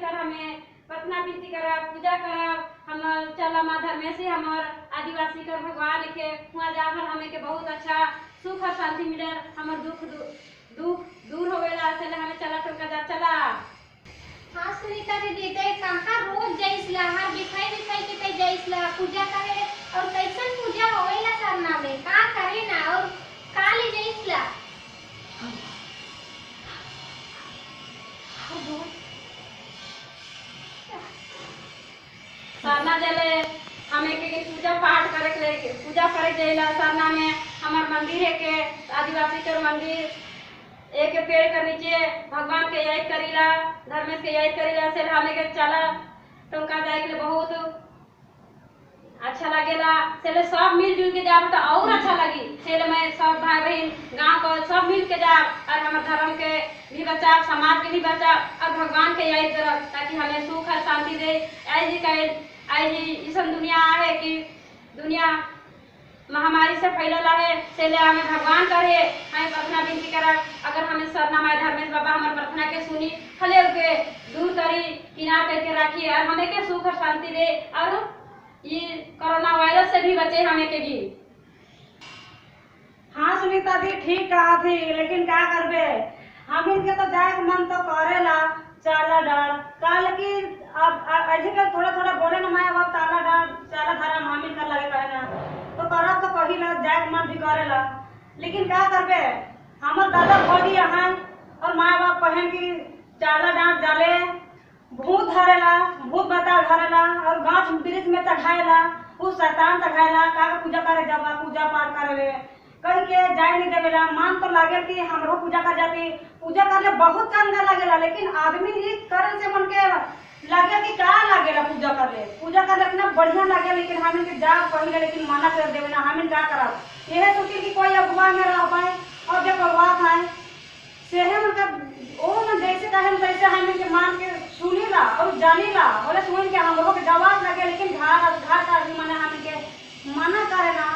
कर हमें प्रार्थना विनती करब, पूजा करब। हम चला माँ धर्मेशी हमार आदिवासी कर भगवान के वहाँ जाकर हमें के बहुत अच्छा सुख और शांति मिले, हमार दुख दुख दूर होवेला। से हमें चला टोका जा चला। हाँ सुनीता दीदी, ते कहाँ रोज जाइसला, हर बिखाई बिखाई के ते जाइसला पूजा करे और कैसन पूजा होवेला सरना में का करे ना और का ले जाइसला? सरना जले हमें के पूजा पाठ करे के ले पूजा करे जाइला। सरना में हमार मंदिर है के आदिवासी के मंदिर, एक पेड़ के नीचे भगवान के याद करीला, धर्मेश के याद करीला। से हमें के चला टोंका जाए के लिए बहुत अच्छा लगेला। से सब मिलजुल के जाब तो और अच्छा लगी। से मैं सब भाई बहन गांव को सब मिल के जाब और हमारे धर्म के भी बचाव, समाज के भी बचाव और भगवान के याद करब ताकि हमें सुख और शांति दे। आज आज ऐसा दुनिया है कि दुनिया महामारी से फैलला है, से ले हमें भगवान करे हमें प्रार्थना विनती करब। अगर हमें सरना माय धर्मेश बाबा हमारे प्रार्थना के सुनी, खले के दूर करी, किनार करके रखी और हमें के सुख और शांति दे और ये कोरोना वायरस से भी बचे हमें के भी। हाँ सुनीता दी ठीक कहा थी, लेकिन क्या करबे हम इनके तो जाए मन तो करेला चाला डाल काल की अब आजकल थोड़ा थोड़ा बोले ना मैं अब ताला डाल चाला धारा मामिल कर लगे कहना तो करब तो कहिला जाए मन भी करेला, लेकिन क्या करबे हमर दादा भौजी यहाँ और माँ बाप कहें कि चाला डांट डाले भूत धरेला, भूत बता धरेला और गाछ वृक्ष में चढ़ाएला, उ शैतान चढ़ाएला, का पूजा करे जब पूजा पाठ करे कह के जाए नहीं देवेला। मान तो लागे कि हमरो पूजा कर जाती, पूजा करले बहुत चंगा लगेला, लेकिन आदमी ये करे से मन के लगे कि का लागेला पूजा करले, पूजा करले इतना बढ़िया लगे, लेकिन हम इनके जा कहिले लेकिन मना कर देवेला। हम इन का करब यह सोची कि कोई अगुआ में रह पाए और जब अगुआ खाए सेहे उनका ओ मन जैसे कहे तैसे हम इनके मान के सुनीला और जानीला बोले सुन के हमरो के जवाब लगे, लेकिन घर घर का आदमी मना हम इनके मना करे ना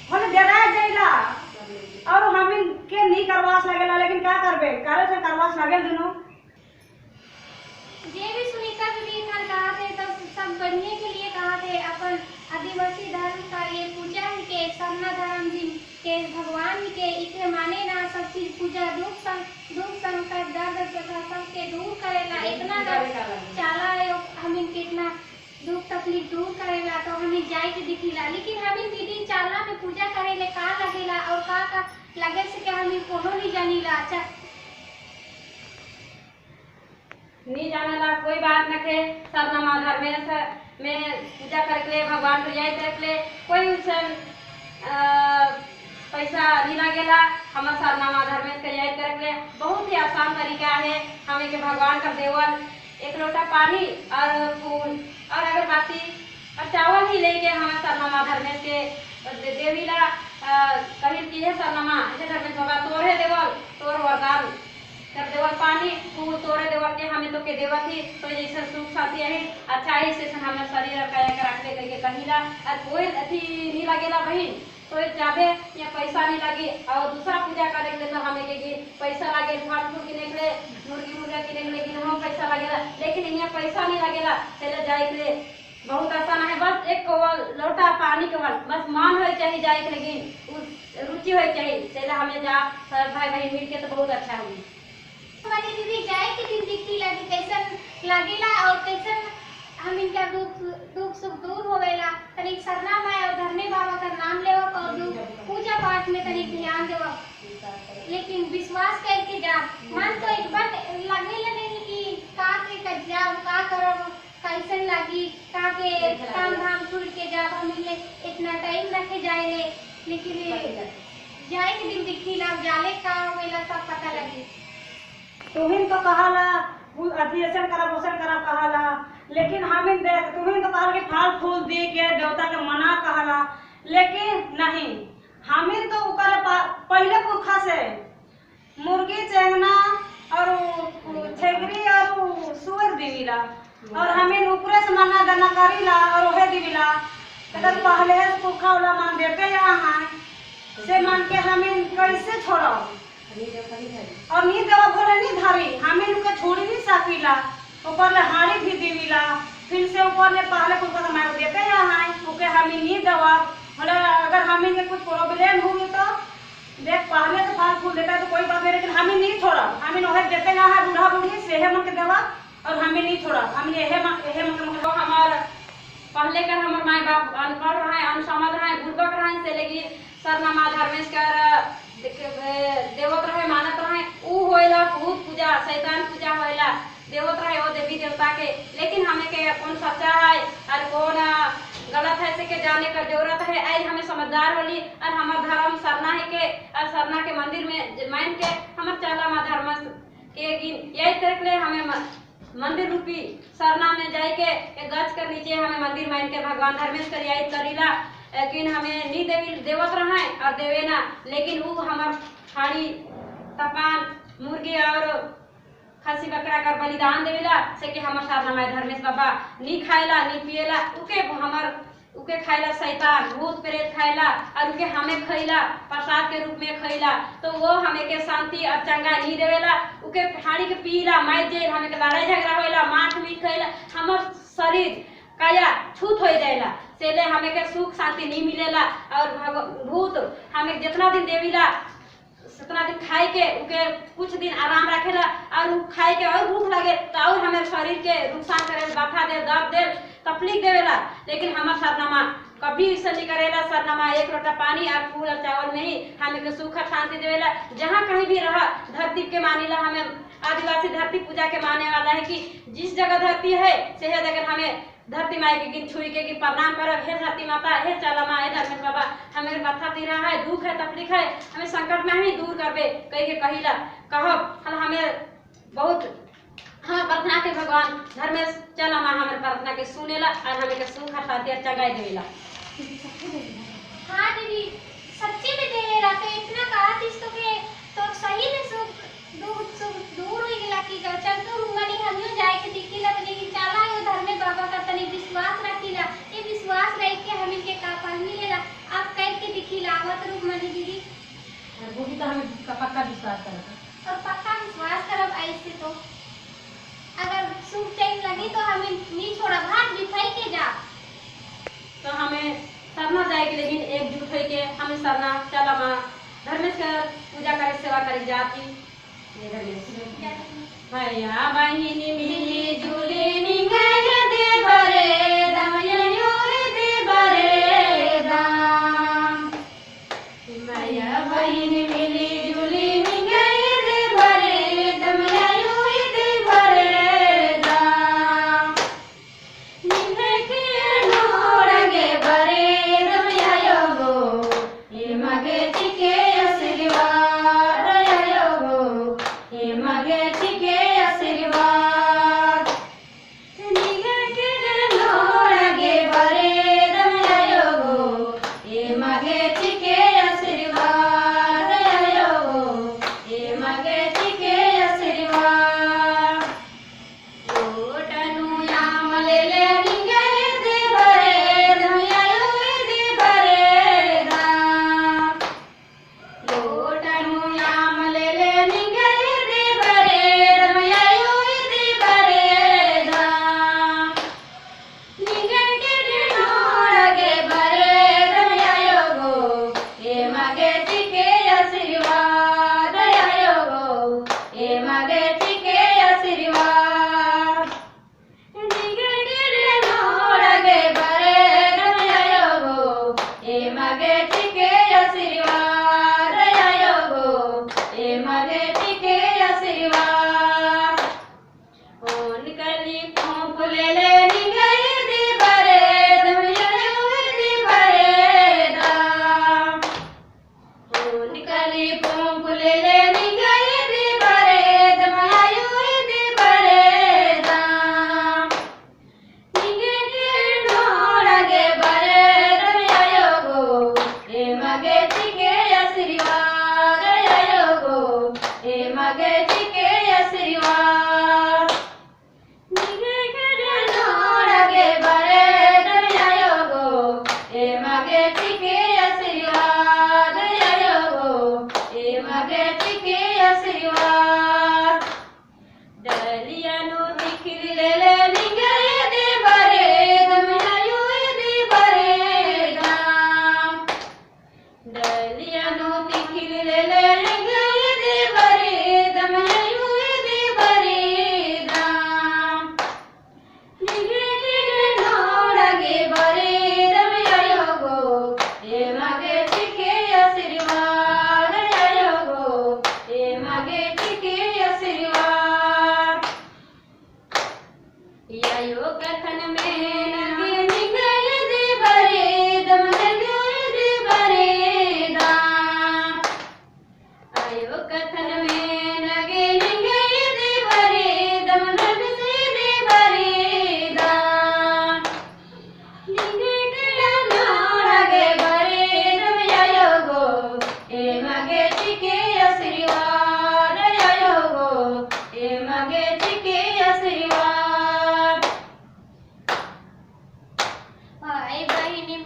बोले डरा जाइला और हम इनके नहीं करवास लगेला, लेकिन का करबे करे से करवास लगेल दुनु। जे भी सुनीता दीदी थान कहा थे तब सब बढ़ने के लिए कहा थे। अपन आदिवासी धर्म का ये पूजा है के सरना धर्म जी के भगवान के इसे माने ना सब चीज पूजा दुख संकट दर्द तथा सबके दूर करेला। इतना चाला है हम इनके इतना दुख तकलीफ दूर करेला तो हमें जाए के दिखिला, लेकिन हमें दीदी चाला में पूजा करेले का लगेला और का का लगे से के हमें कोनो नहीं जानीला। अच्छा नहीं जानेला कोई बात न के सरना माँ धर्मेश में पूजा करके भगवान को याद करके कोई उसे पैसा नहीं लगेला। हमार सरना माँ धर्मेश के याद करके बहुत ही आसान तरीका है। हमें के भगवान का देवल एक लोटा पानी और फूल और अगरबत्ती और चावल ही लेके हमें सरना माँ धर्मेश के देवीला कहीं की है सरना माँ ऐसे धर्मेश बाबा तोरे देवल तोर वरदान कर देवल पानी फूल तोरे देवल के हमें तो के देवत ही तो जैसे सुख शांति है अच्छा ही से हमें शरीर और काया के रखले करके कहिला और कोई अथी नहीं लगेला बहन तो जाबे या पैसा नहीं लगी। और दूसरा पूजा करे के लिए तो हमें के पैसा लगे, फल फूल किने के लिए, मुर्गी मुर्गा किने के लिए हम पैसा लगेला, लेकिन यहाँ पैसा नहीं लगेला। चले जाए के लिए बहुत आसान है, बस एक लोटा पानी केवल बस मान हो चाहिए जाए के लेकिन रुचि हो चाहिए। चले हमें जा सब भाई बहन मिल के तो बहुत अच्छा हुई। हमारी दीदी जाए के दिन दिखी लगी कैसन लागेला और कैसन हम इनका दुख दुख सुख दूर होवेला। तनिक सरना माय और धर्मे बाबा का नाम लेवक और पूजा पाठ में तनिक ध्यान देवक, लेकिन विश्वास करके जा मन तो एक बार लगेला नहीं कि का के जाब का करब कैसन लागी का के काम धाम छोड़ के जाब हम ले इतना टाइम रखे जाए, लेकिन जाए के दिन दिखी ला जाले का होवेला सब पता लगी। तुहिन तो कहाला अथी ऐसा करब वैसन करब कहाला, लेकिन हम देख तुहिन तो कहल कि फल फूल दे के देवता के मना कहाला, लेकिन नहीं हम तो उकर पहले पुरखा से मुर्गी चेंगना और छेगरी और सुअर देवीला और हमें ऊपरे से मना दाना करीला और ओहे देवीला पहले से पुरखा वाला मान देते यहाँ से मान के हमें कैसे छोड़ब और नी देवा भोले नी धारी हमें उनके छोड़ी नहीं सकीला। ऊपर ले हाड़ी भी देवीला। फिर से ऊपर ले पहले कुछ को हमारे देते हैं हाय ओके हम नहीं दवा बोले। अगर हम के कुछ प्रॉब्लम हुई तो देख पहले से फल फूल देता है तो कोई बात नहीं, लेकिन हमें नहीं छोड़ा। हमें ओहे देते ना है बूढ़ा बूढ़ी से मन के देवा और हमें नहीं छोड़ा। हम एहे एहे मन तो हमार पहले कर हमार माई बाप अनपढ़ रहे, अनसमझ रहे, बुड़बक रहे से, लेकिन सरनामा धर्मेश कर देवत रहे, मानत रहे। ऊ होएला भूत पूजा, शैतान पूजा होएला, देवत रहे वो देवी देवता के। लेकिन हमें के कौन सच्चा है और कौन गलत है से के जाने का जरूरत है। आई हमें समझदार होली और हमार धर्म सरना है के और सरना के मंदिर में मान के हमार चला मा धर्म के गिन यही तरह ले हमें मंदिर रूपी सरना में जाए के एक गाछ के नीचे हमें मंदिर मान के भगवान धर्मेश कर याद करीला। लेकिन हमें नी देवी देवत रहे और देवे ना, लेकिन वो हमार थाली तपान मुर्गी और खसी बकरा कर बलिदान देवेला से कि हमार सरना में धर्मेश बाबा नी खाएला नी पिएला। उके हमार उके खाएला शैतान भूत प्रेत खाएला और उके हमें खैला प्रसाद के रूप में खैला, तो वो हमें के शांति और चंगा नहीं देवेला। उके हाड़ी के पीला मार जेल हमें के लड़ाई झगड़ा होएला, माठ मीट खैला, हमार शरीर काया छूत हो जाएला, से हमें के सुख शांति नहीं मिलेला। और भूत हमें जितना दिन देवीला उतना दिन खाए के उके कुछ दिन आराम रखेला और उ खाए के और भूख लगे तो और हमारे शरीर के नुकसान करे, बाथा दे, दर्द दे, तकलीफ देवेला। लेकिन हमार सरनामा कभी ऐसा नहीं करेला। सरनामा एक लोटा पानी और फूल और चावल में ही हमें के सुख और शांति देवेला। जहाँ कहीं भी रहा धरती के मानीला, हमें आदिवासी धरती पूजा के माने वाला है कि जिस जगह धरती है सह जगह हमें धरती माई के गिन छुई के गिन प्रणाम करब। हे धरती माता, हे चला माँ, हे धर्मेश बाबा, हमें माथा तीरा है, दुख है, तकलीफ है, हमें संकट में हमें दूर करबे कही के कहिला कहब। हम हमें बहुत हमें प्रार्थना के भगवान धर्मेश चला माँ हमारे प्रार्थना के सुनेला और हमें के सुख और शांति और चंगाई देवेला। हाँ दीदी, सच्ची में देवेला। तो इतना कहा चीज तो के तो सही में सुख दुख सुख दूर हो गेला की चल तो मनी हमियो जाए के दिखिला, लेकिन चला यो धर्मे बाबा का तनी विश्वास रखिला। ये विश्वास रख के हमिन के का फल मिलेला आप कह के दिखिला आवत रूप मनी दीदी। और वो भी तो हमें पक्का विश्वास करब और पक्का विश्वास करब। ऐसे तो अगर सुख चैन लगी तो हमें नहीं छोड़ा भात भी फैल के जा। तो हमें सरना जाए के लेकिन एकजुट हो के हमें सरना चला माँ धर्मेश का पूजा करे सेवा करे जाती। भैया बहिनी मिली जुली निंगय देवरे दमययोय देवरे दाम। भैया बहिनी मिली जुली निंगय देवरे दमययोय देवरे दाम। निंगय के नोरंगे बरे दमययोगो हे मगे चिके आशीर्वाद योगो हे मगे चिके आशीर्वाद।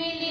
मिली।